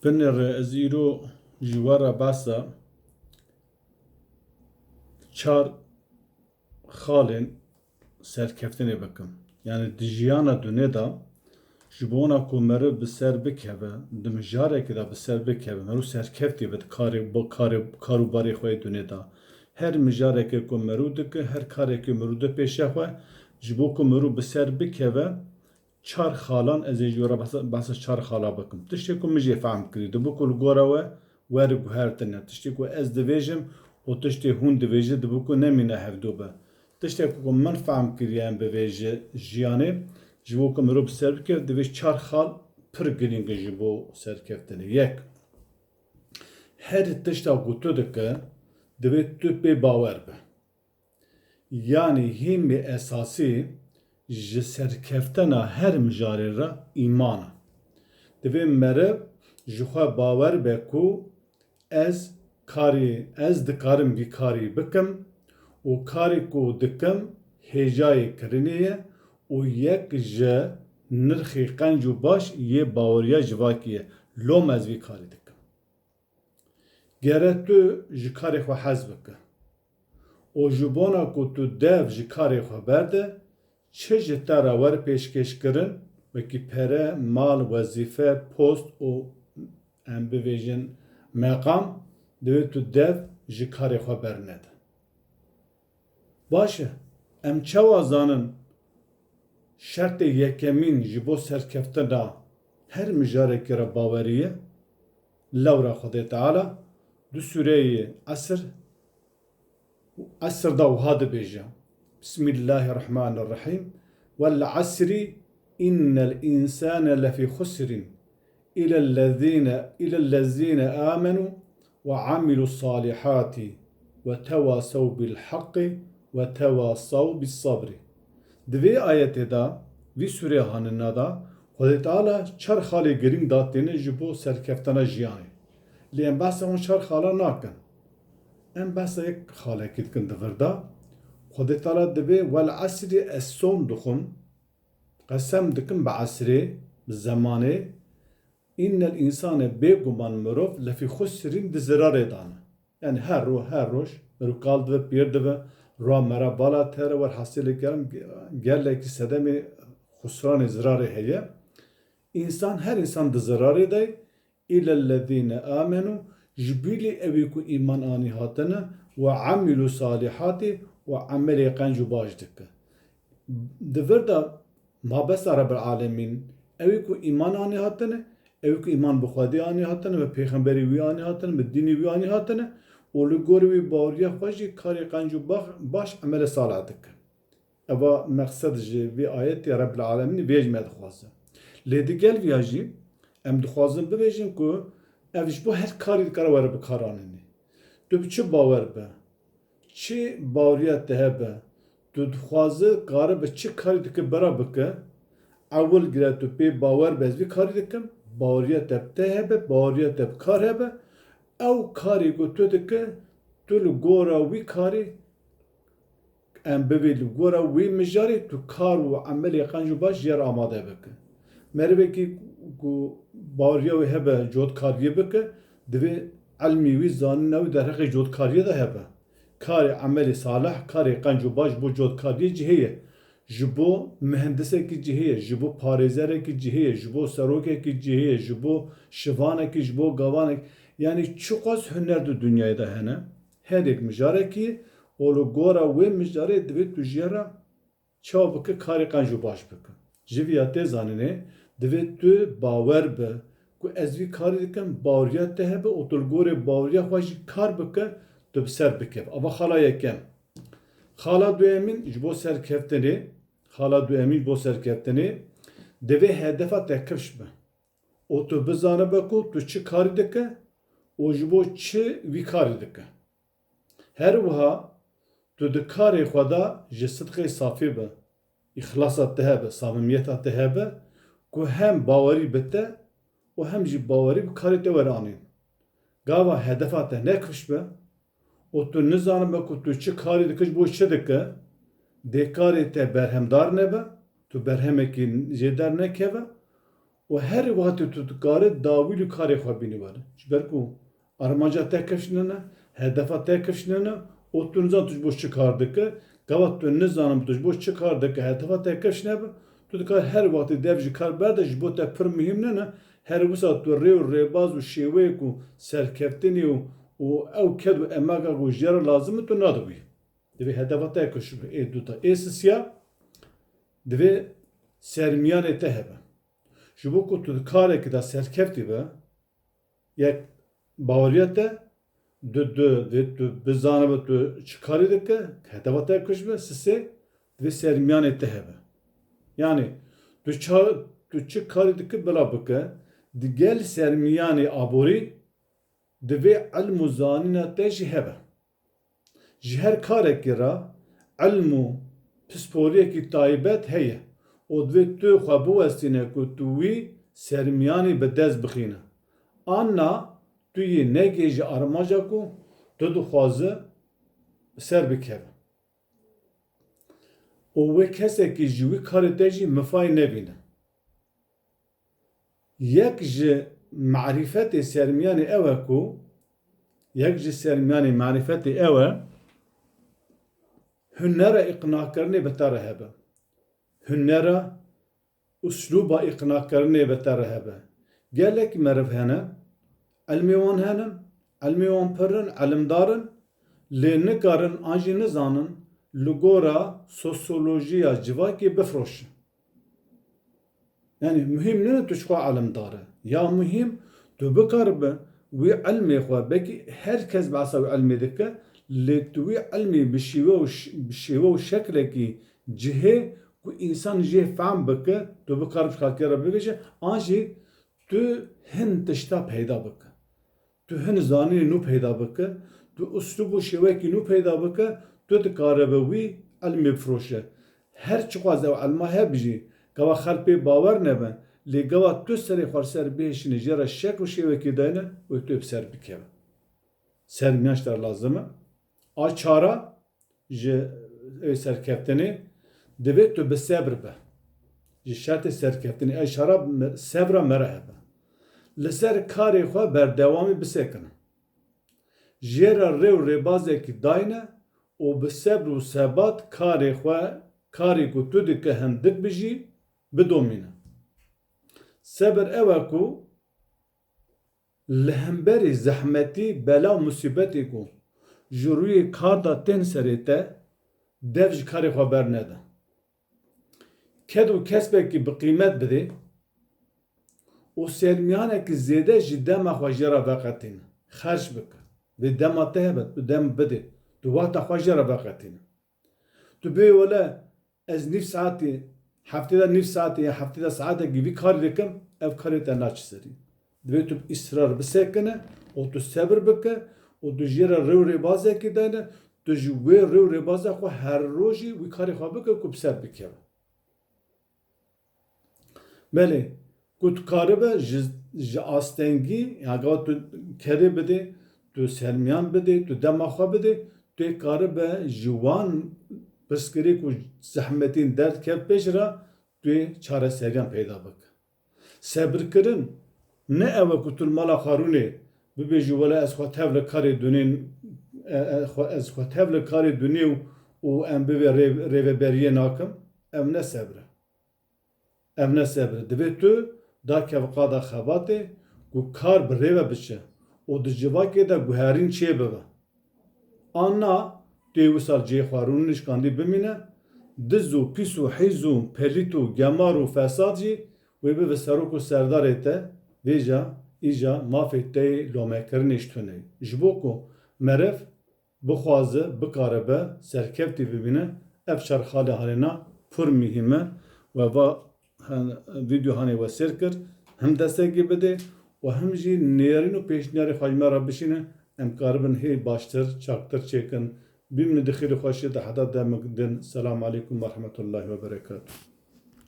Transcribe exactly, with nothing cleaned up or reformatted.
Binêre ez îro ji we re behsa çar xalên serkeftinê bikim. Yanî di jiyana dunê de ji bona ku meriv bi ser bikeve, di mijarekê de bi ser bikeve, meriv serkeftî be di karê, bo-, karê, kar û barê xwe yê dunê de. Her mijarekê ku meriv dike, her karekê meriv di pêşe xwe, ji bo ku meriv bi ser bikeve, çar xalan ez ê ji we re behsa, behsa çar xala bikim. Tiştê ku min jê fehm kirî, dibe ku li gora we weriguhertine. Tiştê ku ez divêjim û tiştê hûn divêjin dibe ku nemîne hevdu be. Tiştê ku min fehm kiriye em bivêje jiyanê, ji bo ku mirov bi ser bike, divê çar xal pir girîng in ji bo serkeftinê. Yek, her tişta ku tu dike, divê tu pê bawer be. Yanî hîmê esasî ji serkeftina her mijarê re îman e. Divê meriv ji xwe bawer be ku ez karî, ez dikarim vî karî bikim û karê ku dikim hêjayê kirinê ye û yek ji nirxê qenc û baş yê baweriya civakî ye. Lom ez vî karî dikim. Gere tu ji karê xwe hez bike û ji bona ku tu dev ji karê xwe berde, çi ji te re wer pêşkêş kirin, wekî pere, mal, wezîfe, post û em bivêjin meqam, divê tu dev ji karê xwe bernede. Baş e, em çawa zanin şertê yekemîn ji bo serkeftina her mijarekî re bawerî ye? Lewra Xwedê Teala di sûreyê Esr, Esr de wiha dibêje, Bismillahirrahmanirrahîm, Wel esrî innel însane lefî xusrîn, îlellezîne, îlellezîne âmenû ve amilus salihati ve tewasew bil haqqi ve tewasew bis sabrî. Di vê ayetê de, vî sûrê hanina de, Xwedê Teala çar xalê girîng datêne ji bo serkeftina jiyanê. Lê em behsa wan çar xala nakin. Em behsa yek xalekî dikin di vir de. Xwedê Teala dibê, Wel esrî, ez som dixwim, qesem dikim bi esrê, bi zemanê, Înnel însane, bêguman mirov, lefî xusrîn, di zirarê de ne. Yanî her ro-, her roj mirov kal dibe, pîr dibe, rwa mera bala tere, werhasîlê kerem ge-, gelekî sedemê xusranê zirarê heye. Însan, her însan di zirarê de ye. Îlellezîne amenû, ji bîlî ewî ku îman anî hatine, ve amîlû salîhatî, û emelê qenc û baş dike. Di vir de mabesta Rebbil Alemîn, ewî ku îman anî hatine, ewî ku îman bi Xwedê anî hatine, bi pêxemberê wî anî hatine, bi dînê wî anî hatine û li gorî wî baweriya xwe jî karê qenc û bax-, baş, emelê salih dike. Eva meqsed ji vî ayetê Rebbil Alemîn vê ji me dixwaze. Lê digel viya jî em dixwazin bibêjin ku ev ji bo her karî dikare were bikaranînê. Tu bi çi bawer be, çi baweriya te hebe, tu dixwaze kare bi çi karî dike bira bike, ewil gire tu pê bawer be ez vî karî dikim, baweriya te bi te hebe, baweriya te bi kar hebe, ew karî ku tu dike, tu li gora wî karî em bivê li gora wî mijarê tu kar û emelê qenc û baş jê re amade bike. Merivekî ku baweriya wê hebe cotkariyê bike, divê ilmî wî, zanîna wî derheqê cotkariyê de hebe. Karê emelê salih, karê qenc û baş bo cotkariyê cihê ye. Ji bo mihendisekî cihê ye, ji bo parêzerekî cihê ye, ji bo serokekî cihê ye, ji bo şivanekî, ji bo gavanek, yanî çiqas huner di dinyayê de hene, her yek mijarekî û li gora wê mijarê divê tu jê re çawa bike, karê qenc û baş bike. Ji viya tê zanînê, divê tu bawer be ku ez vî karî dikim, baweriya te hebe û tu li gorê baweriya xwe jî kar bike, tu bi ser bikeve. Ava xala yekem. Xala duyemîn ji bo serkeftinê, xala duyemîn ji bo serkeftinê, divê hedefa te kifş be û tu bizanibe ku tu çi karî dike û ji bo çi vî karî dike. Her wiha tu di karê xwe de ji sidqê safî be, îxlasa te hebe, samimiyeta te hebe ku hem bawerî bi te û hem jî bawerî bi karê te were anîn. Gava hedefa te nekifş be û tu nizanibe ku tu çi karî dike, ji bo çi dike, dê karê te berhemdar nebe, tu berhemekî jê dernekeve Û her wextê tu dikarî dawî li karê xwe bînî were. Ji ber ku armanca te kifş nene, hedefa te kifş nene û tu nizan tu ji bo çi kar dike. Gava tu nizanim tu ji bo çi kar dike, hedefa te kifş nebe, tu dikar her wextê dev ji kar berde, ji bo te pir muhîm nene. Her wisa tu rê û rêbaz û şêweyek û serkeftinê û, û ew ked û emega ku jê re lazim e tu nadibî. Divê hedefa te kifş be. Ê duta. Ê sisiya, divê sermiyanê te hebe. Ji bo ku tu di karekî de serkeftî be, yek baweriya te, du, du, divê tu bizanibe tu çi karî dike, hedefa te kifş be, sisê, divê sermiyanê te hebe. Yanî tu ça-, tu çi karî dike bila bike, digel sermiyanê aborî, divê ilm û zanîna te jî hebe. Ji her karekî re ilm û pisporiyekî taybet heye û divê tu xwe biwestîne ku tu wî sermiyanî bi dest bixîne. An na tu yê negihêjî armanca ku tu dixwaze bi ser bikeve. Û wê kesekî ji wî karê te jî mifayê nebîne. Yek ji marîfetê sermiyanê ew e ku, yek ji sermiyanê marîfetê ew e, hunera îqnakirinê bi te re hebe. Hunera, uslûba îqnakirinê bi te re hebe. Gelek meriv hene, ilmê wan hene, ilmê wan pir in, ilimdar in, lê nikarin an jî nizanin li gora sosyolojiya civakê bifiroşin. Yanî muhîm nîne tu çiqas ilimdar e. Ya muhîm tu bikaribe wî ilmê xwe, belkî her kes behsa wî ilmê dike, lê tu wî ilmê bi şêwe û ş-, bi şêwe û şeklekî cihê ku însan jê fehm bike, tu bikaribe ji xelkê re bibêje, an jî tu hin tişta peyda bike. Tu hin zanînê nû peyda bike, tu uslûb û şêwekî nû peyda bike, tu dikaribe wî ilmê bifiroşe. Her çiqas ew ilma hebe jî, gava xelk pê bawer nebe, lê gava tu serê xwe li ser bihêşîne, jê re şekl û şêwekî dayne û tu bi ser bikeve. Sermiyan ji te re lazim e. A çara, ji ê serkeftinê, divê tu bi sebr be. Ji şertê serkeftinê, ê çara me-, sebra me re hebe. Li ser karê xwe berdewamî bisekine. Jê re rê û rêbazekî dayne û bi sebr û sebat karê xwe, karê ku tu dike hindik bijî, bidomîne. Sebir ew e ku li hemberî zehmetî, bela û musîbetê ku ji rûyê kar de tên serê te, dev ji karê xwe bernede. Ked û kesbekî bi qîmet bidê û sermiyanekî zêde ji dema xwe jê re veqetîne. Xerc bike. Vê dema te hebe, tu dem bidê. Tu wexta xwe jê re veqetîne. Tu bê wele ez nîv saetê, heftê de nîv saetê ya heftê de saetekî vî karî dikim, ev karê te naçe serî. Divê tu bi îsrar bisekine û tu sebir bike û tu jê re rê û rêbazekî dayne, tu ji wê rê û rêbaza xwe her rojî wî karê xwe bike ku bi ser bikeve. Belê, ku tu karibe ji, ji astengî, ya gava tu kedê bidê, tu sermiyan bidê, tu dema xwe bidê, tu yê karibe ji wan pirsgirêk û zehmetîn derdkev pêş re, tu yê çareseriyan peyda bike. Sebirkirin ne ew e ku tu li mala xwe rûnê bibêjî, wele ez xwe tev li karê dunê, e, e, xwe, ez xwe tev li karê dunê û, û em bivê rê-, rêveberiyê nakim. Ev ne sebir e. Ev ne sebir e. Divê tu dakeve qada xebatê ku kar bi rê ve biçe û di civakê de guherîn çêbibe. An na, tu yê wisa cihê xwe rûnî şikandî bimîne, diz û pîs û hîz û pelît û gemar û fesad jî wê bibe serok û serdarê te, vêca, îca mafê te yê lomekirinê ji tune ye. Ji bo ku meriv bixwaze, bikaribe, serkeftî bibîne, ev çar xalê hanê na pir muhîm e. We va, han-, vîdeo hanê we sêr kir, him destekê bidê û him jî nêrîn û pêşniyarê xwe ji me re bişîne, em karibin hê baştir, çaktir çêkin. Bimînin di xêr û xweşiyê de heta demek din. Selamu aleykum ve rahmetullahi ve berekatuhu.